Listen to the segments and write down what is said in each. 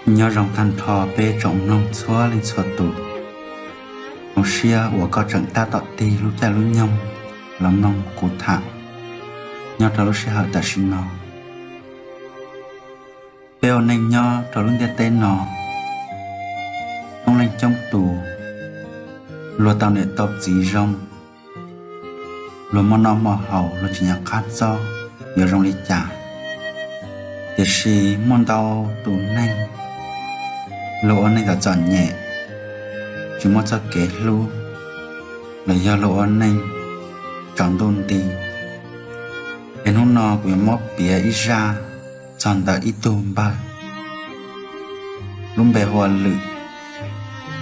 Nyob zoo tag nrho peb tsoom mloog txhua leej txhua tus. Zoo siab uas koj tseem tab tom tig lub caij lub nyoog los mloog kuv tham nyob rau lub sij hawm tam sim no. Peb ua neej nyob rau lub ntiaj teb no, coob leej coob tus, luag tau niam tau txiv zoo, luag muaj noj muaj haus, luag tsis nco qab txog yuav zoo li cas. Tiam sis muaj ntau tus neeg, luag ua neej txom txom nyem, tsis muaj txoj kev hlub, los yog luag ua neej tsaus ntuj nti. Es hnub no kuv yuav muab piav ib zaj txog ntawm ib tug npawg, lub npe hu ua Lwm,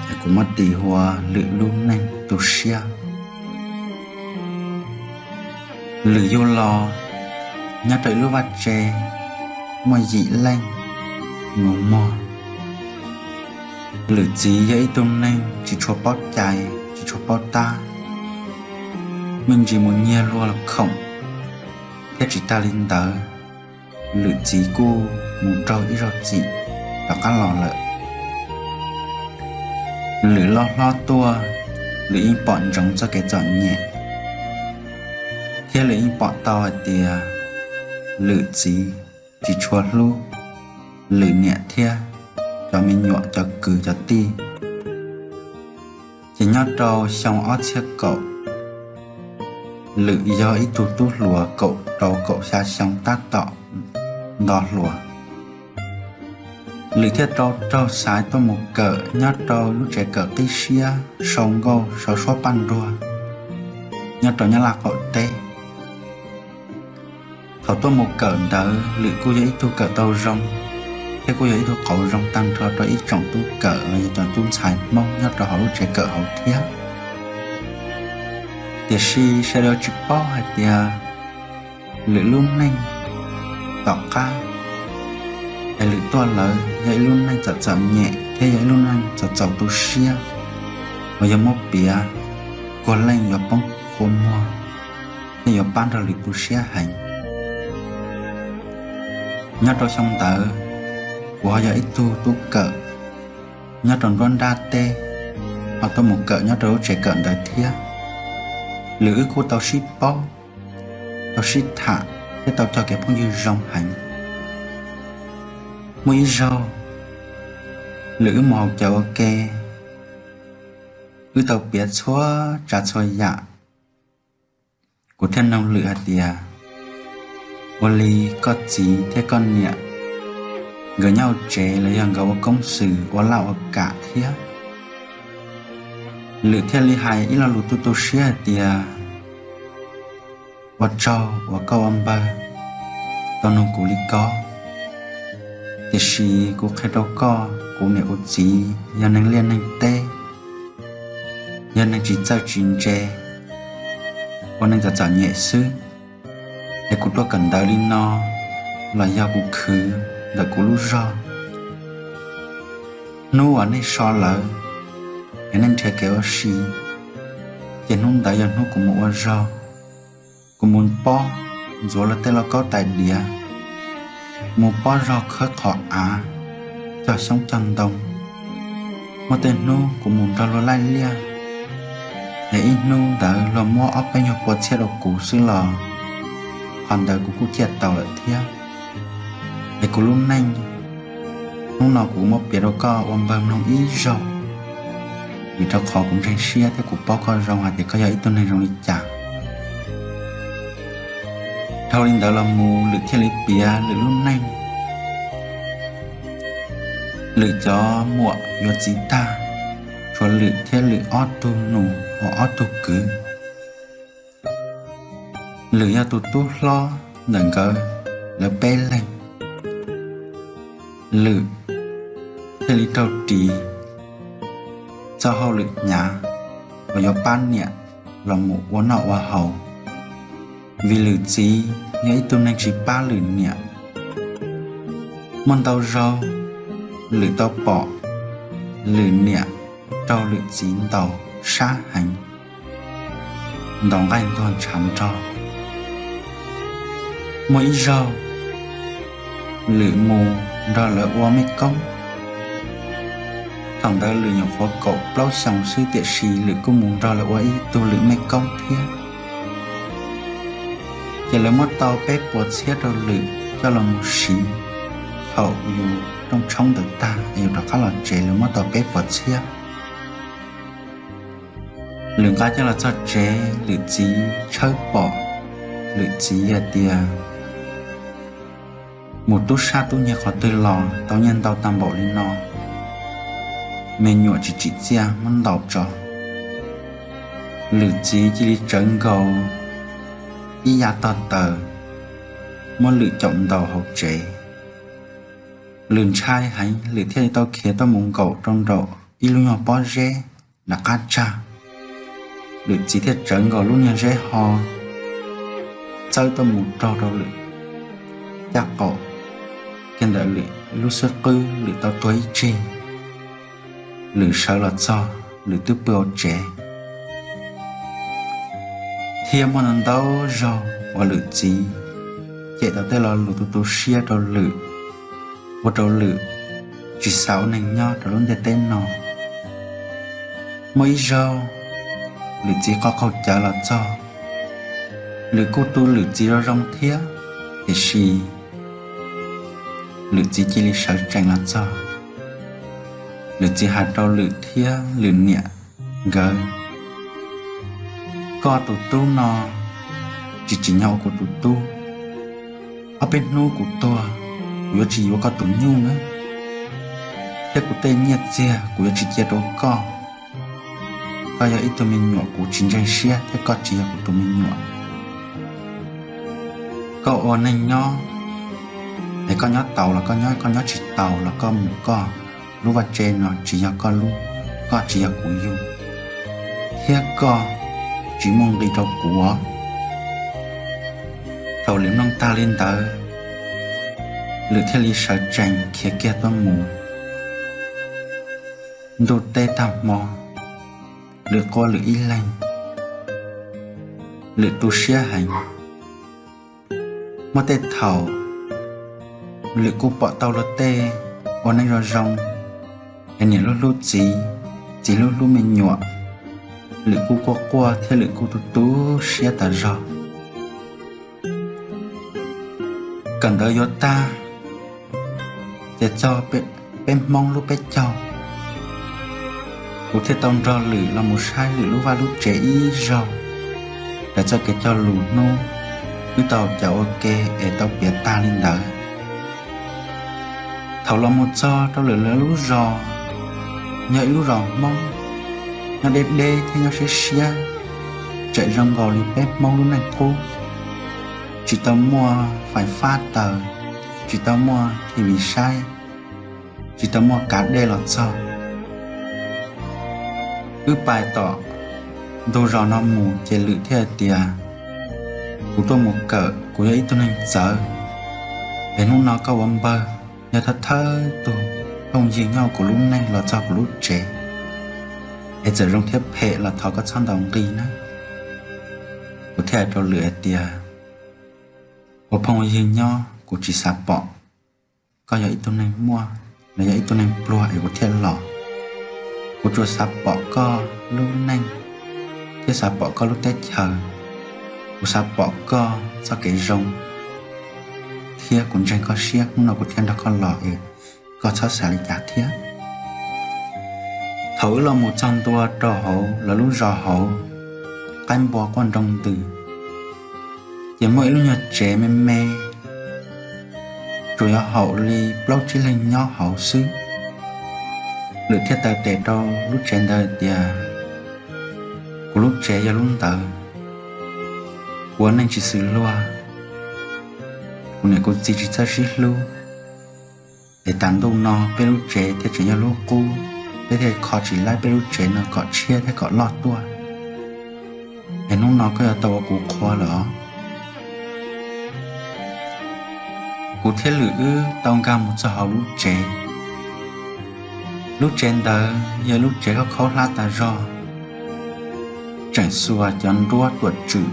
es kuv muab tis hu ua Lwm lub neej tu siab. Lwm yug los nyob rau ib lub vaj tse muaj yim leej nus muag. Lwm txiv yog ib tug neeg tsis tshua paub cai, tsis tshua paub tab, me ntsis mus nyiag luag los khoom, thiab tsis tag li ntawd, Lwm txiv kuj mus raug ib zaug txim rov qab los lawm. Lwm loj hlob tuaj, Lwm yeej pom ntsoov txoj kev txom nyem, thiab Lwm yeej pom tau hais tias Lwm txiv tsis tshua hlub Lwm niam thiab cov me nyuam, cov kwv cov tij. Ces nyob rau xyoo ob txhiab kaum, Lwm yog ib tug tub hluas kaum rau kaum xya xyoo tab tom nto hluas. Lwm thiaj rau raug xaiv tuaj mus kawm nyob rau lub tsev kawm qib siab sau nkauj sau suab paj nruag nyob rau Nyab Laj qaum teb. Thaum tuaj mus kawm ntawd Lwm kuj yog ib tug kawm tau zoo, thiab kuj yog ib tug qauv zoo tag nrho rau ib tsoom tub kawm los yog cov tub ntxhais Hmoob nyob rau hauv lub tsev kawm hauv thiab. Tiam sis sawv daws tsis paub hais tias Lwm lub neej tom qab es Lwm tuaj lawm yog ib lub neej txom txom nyem thiab yog ib lub neej txaus txaus tu siab, uas yog muab piav kuag leej yuav poob kua muag thiab yuav pab nrog Lwm tu siab heev. Nyob rau xyoo ntawd, kuv ho yog ib tug tub kawm nyob rau nruab nrab teb, ho tuaj mus kawm nyob rau lub tsev kawm ntawd thiab. Lwm wb kuj tau sib paub, tau sib tham thiab tau cog kev phooj ywg zoo heev. Muaj ib zaug, Lwm wb mus haus cawv ua ke, wb tau piav txhua tsav txhua yam. Kuv thiaj noog Lwm hais tias, ua li koj txiv thiab koj niam nkawd nyob hauv tsev los yog nkawd ua koob xwm ua laj ua kam thiab? Lwm thiaj li hais ib lo lus tu tu siab hais tias, ua tsaug uas koj ua npawg tau nug kuv li ko, tiam sis kuv qhia rau koj, kuv niam kuv txiv yog neeg liaj neeg teb, yog neeg tsis txawj tsis ntse, ua neeg txom txom nyem xwb. Es kuv tuaj kawm ntawv li no los yog kuv khwv ntawm kuv lub zog. Hnub uas nej so lawm es nej nrhiav kev ua si, ces hnub ntawd yog hnub kuv mus ua zog. Kuv mus pob ntxuav luag tej lauj kaub tais diav, mus pob zog khawb qhov av, cog xyoob cog ntoo. Muaj tej hnub kuv mus nrog luag laij liaj, es ib hnub ntawd luag muab ob peb nyuag pua txhiab rau kuv xwb los qhov ntawd kuv kuj ciaj tau lawm thiab. Es kuv lub neej hnub no kuv muab piav rau koj ua npawg mloog ib zaug, vim rau qhov kuv ntseeg siab thiab kuv paub koj zoo hais tias koj yog ib tug neeg zoo li cas. Dhau li ntawd los mus Lwm thiaj li piav Lwm lub neej. Lwm cov muam yuav txiv tag, tshuav Lwm thiab Lwm ob tug nus uas ob tug kwv. Lwm yog tus tub hlob ntawm nkawd lawv peb leeg. Lwm thiaj li raug ris txoj hauj lwm hnyav uas yuav pab niam los mus ua noj ua haus, vim Lwm txiv yog ib tug neeg tsis pab Lwm niam. Muaj ntau zaug Lwm tau pom Lwm niam raug Lwm txiv ntaus sab heev, ntaus nqaij ntuag ntshav nrog. Muaj ib zaug Lwm mus nrog lawv ua mej koob, Thaum ntawd Lwm nyuam qhuav kaum plaub xyoos xwb tiam sis Lwm kuj mus nrog lawv ua ib tug Lwm mej koob thiab. Ces lawv muab tau peb puas txhiab rau Lwm coj los mus siv. Thaum yus rooj tshoob ntawd tag es yus rov qab los tsev lawv muab tau peb puas txhiab. Lwm nqa coj los txog tsev, Lwm txiv tshawb pom, Lwm txiv hais tias, mus tub sab tub nyiag qhov twg los tau nyiaj ntau tag npaum li no, me nyuam tsis tsim txiaj muab ntaus tso. Lwm txiv cia li tsawv nkaus ib yav tog taws, muab Lwm caum ntaus hauv tsev. Lwm ntshai heev, Lwm thiaj li tau khiav tuaj mus nkaum rau nraum ib lub nyuag pob zeb nram qab tsag. Lwm txiv thiaj tsawv nkaus lub nyuag zeb ho txawb tuaj mus raug rau Lwm caj qaum, kiag ntawm Lwm lub xub qwb, Lwm tau tuag ib tsig. Lwm sawv los txog, Lwm twb pw hauv tsev. Thiab muaj ntau ntau zaug uas Lwm txiv cem tau tej lo lus tu tu siab rau Lwm, ua rau Lwm tsis xav ua neeg nyob rau lub ntiaj teb no. Muaj ib zaug, Lwm txiv qaug qaug cawv los txog, Lwm kuj tu Lwm txiv zoo zoo thiab, tiam sis Lwm txiv cia li sawv tsees los txog. Lwm txiv hais rau Lwm thiab Lwm niam nkawd, koj tus tub no tsis tsim nyog ua kuv tus tub. Ob peb hnub kuv tuag, kuv yuav tsis yuav koj tus nyuj na, thiab kuv tej nyiaj txiag kuv yuav tsis cia rau koj. Koj yog ib tug me nyuam kuv tsis ntseeg siab thiab koj tsis yog kuv tus me nyuam. Koj ua neeg nyob, es koj nyob taus los koj nyob, koj nyob tsis taus los koj mus koj. Lub vaj tse no tsis yog koj lub, koj tsis yog kuv yug, thiab koj tsis muaj nqis rau kuv. Thaum Lwm mloog tag li ntawd, Lwm thiaj li sawv tsees khiav kiag tuaj mus. Ntuj teb tag hmo, Lwm quaj Lwm ib leeg, Lwm tu siab heev. Muaj tej thaum, Lwm kuj pom tau luag tej ua neej zoo zoo, es niam hlub hlub txiv, txiv hlub hlub me nyuam, Lwm kuj quaj quaj thiab Lwm kuj tu tu siab tas zog. Kawm ntawv yuav tag, ces txog peb Hmoob lub peb caug, kuv thiaj tau nrog Lwm los mus saib Lwm lub vaj lub tsev ib zaug, raws txoj kev cog lus hnub wb tau cawm ua ke es tau piav tag li ntawd. Thaum los mus txog rau Lwm lawv lub zos, yog ib lub zos Hmoob, nyob deb deb thiab nyob siab siab, tseem zoo nkaus li peb Hmoob lub neej qub. Tsis tau muaj fais fab taws, tsis tau muaj T V saib, tsis tau muaj kav dej los txog. Wb pais tom ntug zos no mus ces Lwm thiaj hais tias, kuv tuaj mus kawm, kuv yog ib tug neeg txawv, es hnub no koj ua npawg, yog thawj thawj tug phooj ywg nyob kuv lub neej los txog kuv lub tsev, es txawm zoo thiab phem los thov koj txhob ntaus nqi nawb. Kuv thiaj hais rau Lwm hais tias, ua phooj ywg nyob kuv tsis xav pom koj yog ib tug neeg muaj los yog ib tug neeg pluag es kuv thiaj los. Kuv tsuas xav pom koj lub neej thiab xav pom koj lub teb chaws. Kuv xav pom koj txoj kev zoo thiab kuv ntseeg koj siab, hnub no kuv thiaj nrog koj los es koj txhob xav li cas thiab. Thaum wb los mus txog ntua rau hauv lawv lub zos hauv, qaib npua quaj nroo ntws, ces muaj ib lub nyuag tsev me me, tsuas yog haum li plaub tsib leeg nyob hauv xwb. Lwm thiaj taw tes rau lub tsev ntawd tias, kuv lub tsev yog lub ntawd, kuv ua neej tsis xws luag, kuv niam kuv txiv tsis txawj sib hlub, es tas ntuj no peb lub tsev thiaj tseem yog lub qub, peb thiaj kho tsis laib peb lub tsev no kom tshiab thiab kom loj tuaj. Es hnub no koj yuav tau ua kuv qhua lawm os. Kuv thiab Lwm wb tau nkag mus txog hauv lub tsev. Lub tsev ntawd yog lub tsev khaub khaub hlab tas zog, tseem xuas cov nruab tuam tswm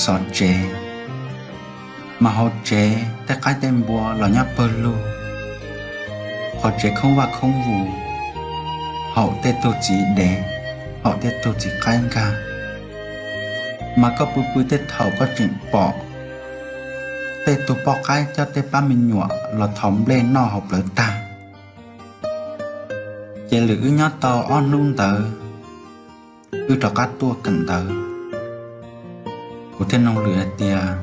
xov tsev, mas hauv tsev tej qaib tej npua los nyob pawg lug, qhov tsev khoob vaj khoob vus. haum tej tug txiv dev, haum tej tug txiv qaib nkag, mas koj pw pw tej thaum koj tseem pom tej tug poj qaib coj tej pab me nyuam los thov nplej noj hauv plawv tag. Ces lwm wb nyob tau ob hnub ntawd, wb rov qab tuaj kawm ntawv. Kuv thiaj nug lwm hais tias,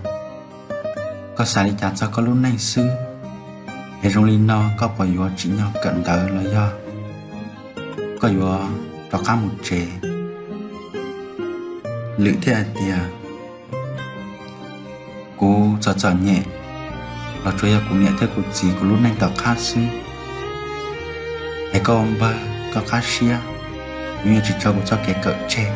koj xav li cas txog koj lub neej xwb, es zoo li no koj puas yuav tsim nyog kawm ntawv los yog koj yuav rov qab mus tsev? Lwm thiaj hais tias, kuv txom txom nyem los tsuas yog kuv niam thiab kuv txiv kuv lub neej tom qab xwb. Es koj ua npawg koj qab siab, kuv yeej tsis tso kuv txoj kev kawm tseg.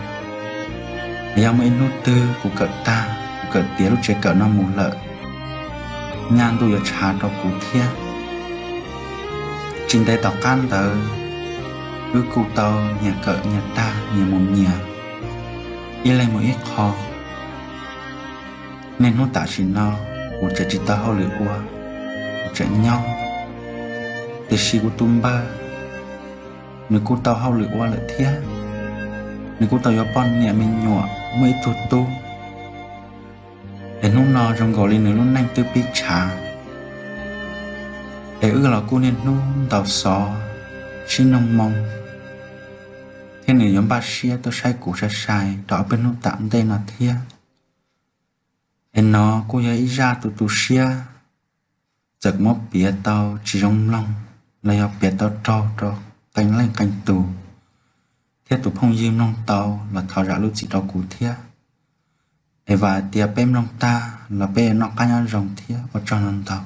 Es yog muaj ib hnub twg kuv kawm tag, kuv kawm tiav lub tsev kawm no mus lawm, nyaj ntuj yuav tshav rau kuv thiab. Tsis ntev tom qab ntawd, wb kuj tau nyias kawm nyias tag, nyias mus nyias, ib leeg mus ib qho. Niaj hnub tam sim no kuv tseem tsis tau hauj lwm ua, kuv tseem nyob, tiam sis kuv tus npawg, nws kuj tau hauj lwm ua lawm thiab, nws kuj tau yuav poj niam me nyuam, muaj ib tug tub. Es hnub no zoo nkaus li nws lub neej twb pib tshav, es wb los kuj niaj hnub ntaus xov, sib noog moo, thiab nws yuav npaj siab tuaj saib kuv sai sai rau ob peb hnub tom ntej no thiab. Es no kuj yog ib zaj tu tu siab, txawm kuv muab piav tau tsis zoo mloog los yog piav tau raug rau qee leej qee tus, thiab tus phooj ywg mloog tau los thov zam lub txim rau kuv thiab. Es vam hais tias peb mloog tag los peb noj qab nyob zoo thiab ua tsaug ntau ntau.